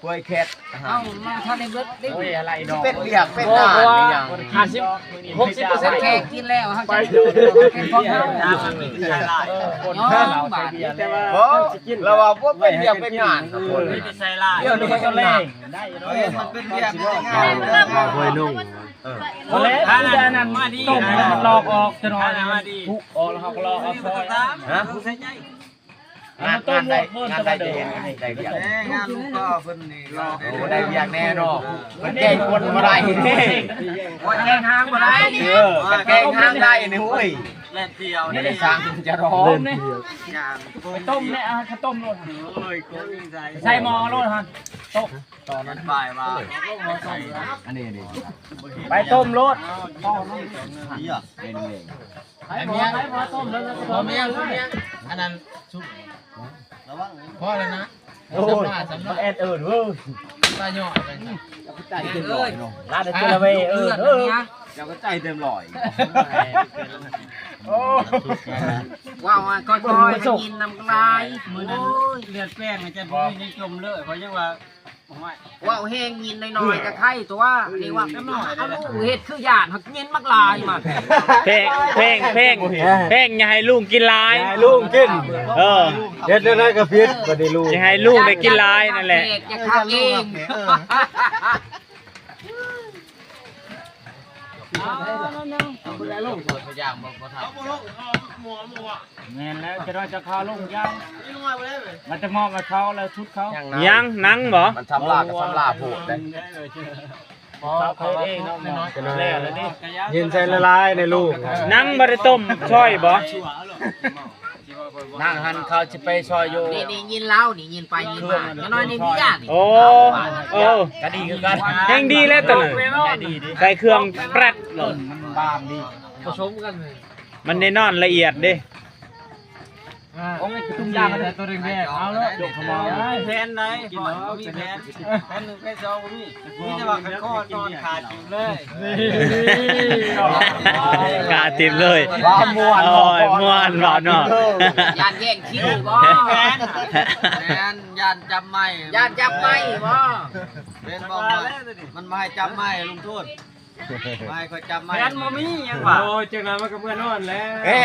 ກວຍແຄດ ເຮົາມາທັນໄດ້ເບິດເດ້. ໂອ້ຍ ອະໄລດອກ ເປັນວຽກເປັນງານອີ່ຫຍັງ ຫ້າສິບ ຫົກສິບເປີເຊັນ ແຂກກິນແລ້ວ ເຮົາຈະເປັນຂອງເຮົາ ຍ້ອນບາດນີ້ ບໍ່ ລະວ່າບໍ່ເປັນວຽກເປັນງານ ມີແຕ່ໃສ່ຮ້າຍ ດຽວນີ້ກໍເປັນງານ ມັນເປັນວຽກເປັນງານ ຫ້ວຍໜຸ່ງ ເອີ ບໍ່ແລ້ວ ອັນນັ້ນຕົ້ມ ມັນລອກອອກ ຈະໜ້ອຍ ມັນປຸອອກ ແລ້ວເຮົາກໍລອກເອົາຊອຍ ຮະ? ງານ ງານໃດ ງານໃດຈະເຮັດໃຫ້ໄດ້ວຽກ ເອີ ງານລູກຕໍ່ເພິ່ນນີ້ ໂອ້ ໄດ້ວຽກແນ່ເນາະ ເພິ່ນແກ້ງຄົນບໍ່ໄດ້ເດ້ ໂອ້ຍ ແກ້ງທາງບໍ່ໄດ້ ເອີ ແກ້ງທາງໄດ້ນີ້ ໂອ້ຍ ແລ່ນທ່ຽວນີ້ ໄດ້ສ້າງຈະຮ້ອງ ຕົ້ມນີ້ ໄປຕົ້ມແນ່ ເອົາເຂົ້າຕົ້ມໂລດ ໂອ້ຍ ໃສ່ໝໍ້ໂລດຫັ້ນ ໂຕະ ຕອນນັ້ນປາຍວ່າ ອັນນີ້ ອັນນີ້ ໄປຕົ້ມໂລດ ເປັນເວງ ໃຫ້ໝໍ ໃຫ້ໝໍຕົ້ມເລີຍ ບໍ່ແມ່ນ ບໍ່ແມ່ນ ອັນນັ້ນສຸກ ລະວັງ ພໍແລ້ວນະ ໂອ້ຍ ສຳລັບ ສຳລັບ ແອດເອີດເວີຍ ຕາຍຍໍ້ ລາດເຕັມເລີຍ ເອີ ເອີ ເຈົ້າກໍໃຈເຕັມຮ້ອຍ ໂອ້ ເວົ້າວ່າຄ່ອຍໆ ໄດ້ຍິນນຳຫຼາຍ ມື້ນັ້ນເລືອດແປງ ອາຈານ ບໍ່ມີຍັງຈົ່ມເລີຍ ເພາະຍັງວ່າ ເວົ້າແຮງຍິນໜ້ອຍໆ ກໍໄຄຕົວະ ນີ້ວ່າ ເອົາລູກເຮັດຄືຢ້ານ ຮັກຍິນບັກຫຼາຍມັນ ແພງ ແພງ ແພງ ແພງ ຢ່າໃຫ້ລຸງກິນຫຼາຍ ຢ່າໃຫ້ລຸງກິນ ເອີ ເຮັດແນວໃດກໍຜິດ ບັດນີ້ລູກ ຢ່າໃຫ້ລຸງໄດ້ກິນຫຼາຍນັ້ນແຫຼະ ແຂກຈະຄັກເອງ ເອົາໜ້ອຍໜຶ່ງ ເອົາໄປລົງ ເອົາໄປຢ່າງບໍ່ ບໍ່ທັນ ແມ່ນແລ້ວ ຈະໄດ້ຈະຄາລົງຢ່າງ ມັນຈະມອບໃຫ້ເຂົາແລ້ວຊຸດເຂົາ ຍັງ ຍັງ ໜັງບໍ່? ມັນຊຳລາກໍຊຳລາໂພດເດ້ ເຂົາເຮັດເອງເນາະ ກໍແລ້ວແລ້ວນີ້ ຍິນໃສ່ຫຼາຍໆ ໃນລູກ ໜັງບໍ່ໄດ້ຕົ້ມຊອຍບໍ່? ນາງຫັ້ນເຂົາຊິໄປຊອຍຢູ່ ນີ້ ນີ້ຍິນລາວນີ້ ຍິນໄປຍິນມາ ຢ່າງໜ້ອຍນີ້ມີຢ້ານນີ້ ໂອ້ ເອີ ກໍດີຄືກັນ ແຮງດີແລ້ວຕົວນັ້ນ ໃສ່ເຄື່ອງແປດໂລດ ບາມດີ ປະສົມກັນ ມັນແນ່ນອນລະອຽດເດ້ ອ່າ ໂອ້ຍ ຕຸ້ມຢາງ ແຕ່ຕົວແດງໆ ເອົາເລີຍ ຈົກຂະມອງ ແຜນໃດ ບໍ່ມີແຜນ ແຜນໜຶ່ງແຜນສອງບໍ່ມີ ມີແຕ່ວ່າຂ້ອນອນຂາຖິ້ມເລີຍ ຂາຖິ້ມເລີຍ ວ້າວ ມ່ວນ ໂອ້ຍ ມ່ວນ ເວົ້າເນາະ ຢ້ານແຍ່ງຄິວບໍ່? ແມ່ນ ແມ່ນ ຢ້ານຈັບໄມ້ ຢ້ານຈັບໄມ້ບໍ່? ແມ່ນບໍ່? ມັນ ມັນບໍ່ໃຫ້ຈັບໄມ້ ລົງໂທດ ໄມ້ຂ້ອຍຈັບໄມ້ ແຜນບໍ່ມີຫຍັງຫວາ ໂອ້ຍ ຈັ່ງນັ້ນມັນກໍເມືອນອນແລ້ວ ເອີ